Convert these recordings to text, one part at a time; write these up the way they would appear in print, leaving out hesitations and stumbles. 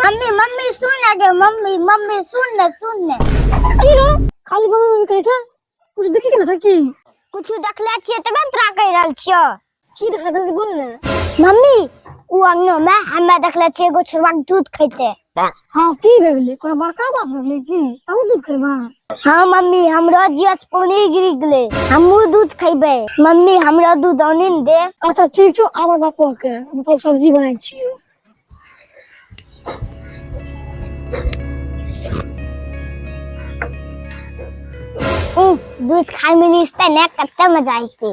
Mummy mummy सुन ना गे, mummy mummy सुन ने, सुन ने। की रे, खाली मम्मी मम्मी कहै छै, कुछ देखी के ना छै की? कुछ देखले छियै तबे ने तोरा कहि रहल छियौ। की देखले जल्दी बोल ने। मम्मी, उ अंगनो में हमे देखले छियै एगो छोड़वा के दूध खैते। हाँ, की भए गेलै? कोनो बड़का बात भए गेलै की? तहूँ दूध खैबा? हाँ मम्मी, हमरो जियो से पानी गिर गेलै, हमहूँ दूध खैबै। मम्मी, हमरो दूध आनी ने दे। अच्छा ठीक छौ, आबै बापो के, हम तो सब्जी बनाइ छियौ। दूध खाय मिली ते ने कते मजा आइते।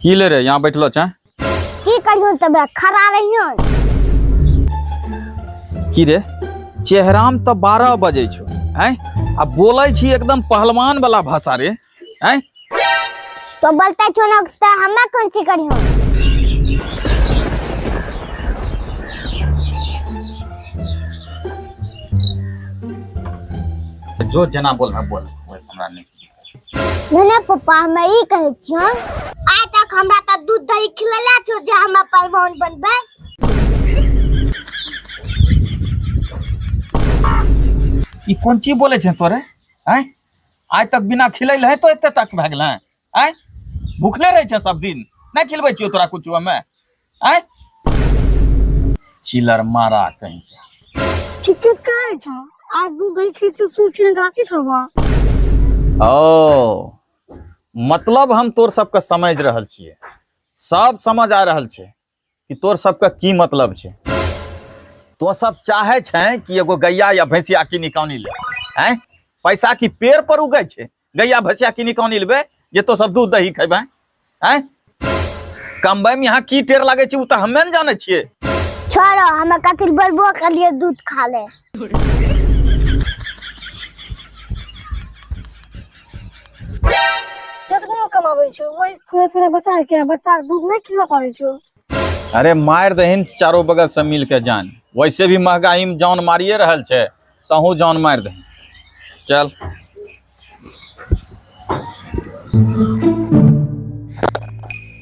की ले रे यहाँ बैठलो छे? की करियो तबे, खड़ा रहियो। की रे, चेहराम तो 12 बजे छो, हैं? आ बोलै छी एकदम पहलवान वाला भाषा रे, हैं? तो बोलते छो ना त हमे कोन ची करियो? जो जना बोल रहा बोल, वैसे हमरा नहीं। नहीं नहीं पप्पा, हमे ई कहै छियो, आइ तक हमरा त दूध दही खिलेले छो जे हम पहलवान बनबै। ई कोन चीज बोलै छै तोरे, हैं? आइ तक बिना खिलैले है तो एते तक भए गेलै, हैं? भूखले रहै छै सब दिन, नहीं खिलबै छियो तोरा कुछ हमे, हैं? चिलर मारा कहीं के। ठीके कहै छौ, आज दूध दही खिलै छियौ, सुन छियै गाछी छोड़बा। ओ मतलब हम तोर सबके समझ रहल छियै, सब समझ आ रहल छै कि तोर सबके की मतलब छै। तो सब चाहे छै कि एगो गैया या भैंसिया किनी कानी ले, हैं? पैसा की पेड़ पर उगै छै, गैया भैंसिया किनी कानी लेबै जे तो सब दूध दही खेबै, हैं? कमबै में यहाँ की टेर लागै छै उ तऽ हमे ने जानै छियै। छोड़ो, हमे कथी बोलबो करलियै दूध खा ले। जतनो कमाबै छौ वही थोड़े थोड़े बचा के बच्चा के दूध नहीं खिला पाबै छौ। अरे मारि दहीन चारो बगल से मिल के जान, वैसे भी महंगाई में जान मारिए रहल छै, तहूँ जान मारि दहीन। चल।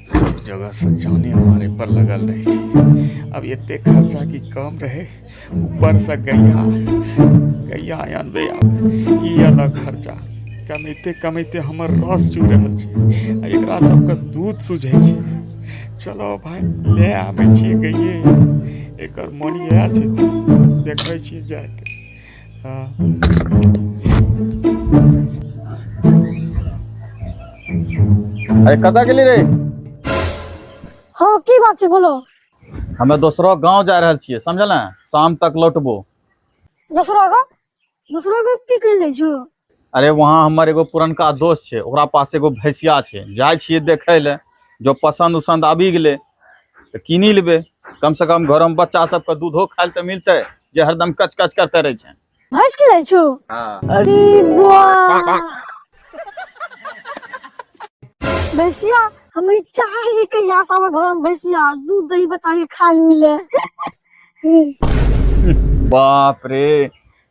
सब जगह से जाने मारे पर लगल रहे छै। अब एते खर्चा की कम रहे, ऊपर से गैया गैया आनबे, आब ई अलग खर्चा। कमैते कमैते हमर रस चू रहल छै आ एकरा सबके दूध सुझै छै। चलो भाई ले आबै छियै गैये, एकर मन इएह छै तऽ देखै छियै जाके। हाँ। अरे कतऽ गेली रे? हाँ की बात छै बोलो। हमे दोसरो गांव जा रहल छियै, समझल ने? शाम तक लौटबो। दोसरो गांव? दोसरो गांव की कहि जाइ छौ? अरे वहाँ हमर एगो पुरनका दोस्त छै, ओकरा पास एगो भैंसिया छै, जाइ छियै देखै ले, जो पसंद उसंद आबि गेलै तऽ कीनी लेबै। कम से कम घर में बच्चा सबके दूधो खाय लए तऽ मिलतै, जे हरदम कच कच करते रहै छै। भैंस की जाइ छौ? हाँ। अरे बुआ भैंसिया, हम ई चाहे कहिया से हमर घर में भैंसिया दूध दही बच्चा के खाय मिले। बाप रे,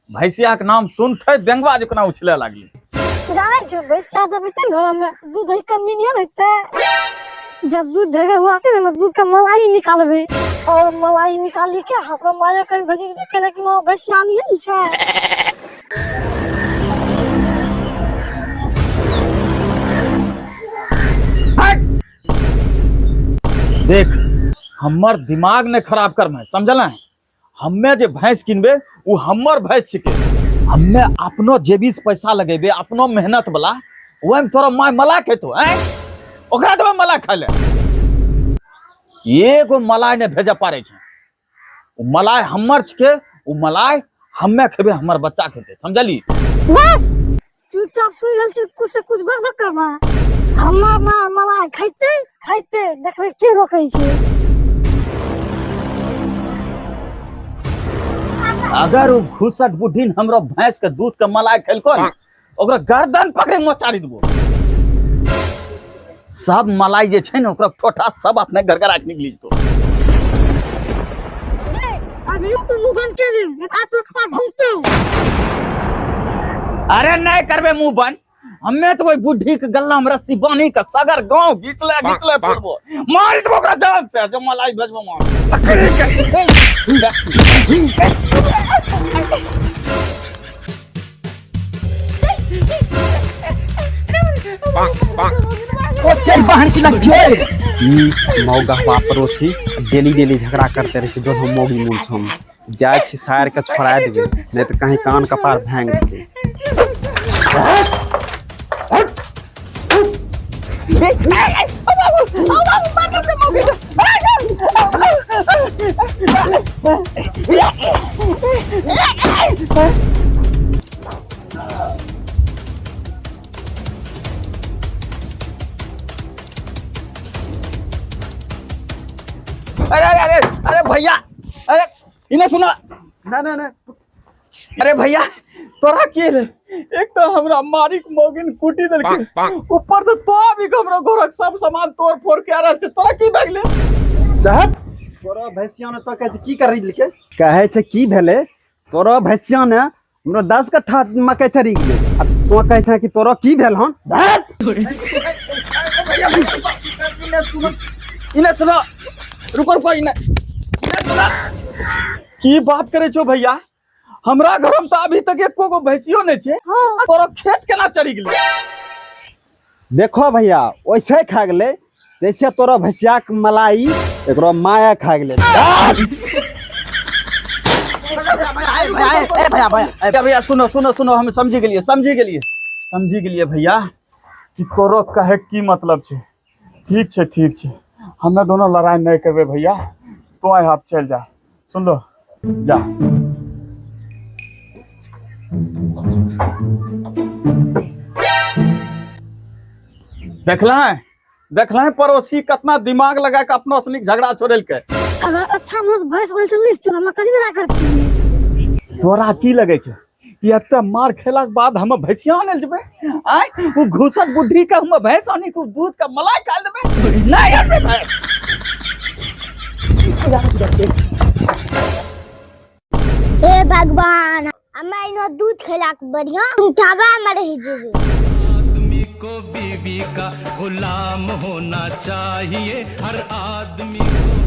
भैंसिया के नाम सुनते बेंगवा जकना उछले लागली। जानै छौ भैंसिया जब एतै घर में दूध दही कमी नहीं रहते, जब दूध ढेर हुआ ते ने दूध का मलाई निकालबे और मलाई निकाली के हमरा माया कर भेजी देखे कि माँ भैंसिया नहीं छै। देख हमर दिमाग ने खराब करना है, समझल है? हमे जे भैंस किनबे उ हमर भैंस छिके, हमे अपनो जेबी से पैसा लगेबे, अपनो मेहनत वाला, ओहिमे में तोरा my मलाई खेतो, हैं? ओकरा देबे मलाई खाय ले। एगो मलाई ने भेजे पारे छै, उ मलाई हमर छिके, उ मलाई हमे खेबे, हमर बच्चा खेते, समझली? बस चुपचाप सुनि रहल छी, कुछ से कुछ बकबक करबा। हमर माँ मलाई खाइते खाइते देखबै के रोकै छै। अगर उ घुसट बुढ़ी हमरो भैंस के दूध के मलाई खेलको ने, ओकरा गर्दन पकड़े मोचारी देबो। सब मलाई जे छै ने ओकरा ठोठा सब अपने घर के राखि निकली जेतो। अभी तो मुंह बंद कर दे, आ तो कपार भंगतो। अरे नहीं करबे मुंह बंद, हम्मे तो कोई बुढ़ी के गल्ला में रस्सी बांधी के सगर गांव घिचले घिचले फिरबो, मार देबो ओकरा जान से जो मलाई भेजबो मार। ओ चल बहन की लग गए। ई मौगा पड़ोसी डेली डेली झगड़ा करते रहे छै, दोनों मौगी मूल हम जाइ छी सार के छोड़ा देबै, नहीं तो कहीं कान कपार भांग देतै। अरे अरे अरे अरे भैया, अरे इन्हें सुना। ना ना ना। अरे भैया तोरा की ले, एक तो हमरा मारिक मौगिन कुटी देलकै, ऊपर से तो भी हमरा घरक सब सामान तोड़ फोड़ के आ रहल छै, तोरा की भए गेलै? साहब तोरा भैंसिया ने तो कहै छै की करी लेके, कहै छै की भेलै तोरा भैंसिया ने हमरा 10 कट्ठा मकई चरी गेलै, आ तो कहै छै कि तोरा की भेल हन? इन्हें सुनो, इन्हें सुनो, रुको रुको, इन्हें सुनो। की बात करे छो भैया, हमरा घर में तो अभी तक एको गो भैंसियो नहीं छे, तोरा खेत केना चरी गेलै? देखो भैया वैसे खा गेलै जैसे तोरा भैंसिया के मलाई एकरो माया खा गेलै। भैया भैया भैया सुनो सुनो सुनो, हम समझी गेलिए, समझी गेलिए, समझी गेलिए भैया कि तोरो कहे की मतलब छे। ठीक छे ठीक छे, हमें दोनों लड़ाई नहीं करबे भैया, तो आइ आप चल जा, सुन लो जा। देखला है, देखला है पड़ोसी कितना दिमाग लगा के अपना से झगड़ा छोड़ेलकै। अगर अच्छा मस्त भैंस बोले चलनी तो हम कथी झगड़ा करती। तोरा की लगे छे कि एते मार खेला के बाद हम भैंसिया आने जेबे? आय उ घुसक बुढ़ी के हम भैंस आनी के दूध का मलाई खा देबे? नहीं आनबे भैंस। हे भगवान, हमें इनो दूध खेला के बढ़िया उठावा में रह जेबे। आदमी को बीवी का गुलाम होना चाहिए, हर आदमी को।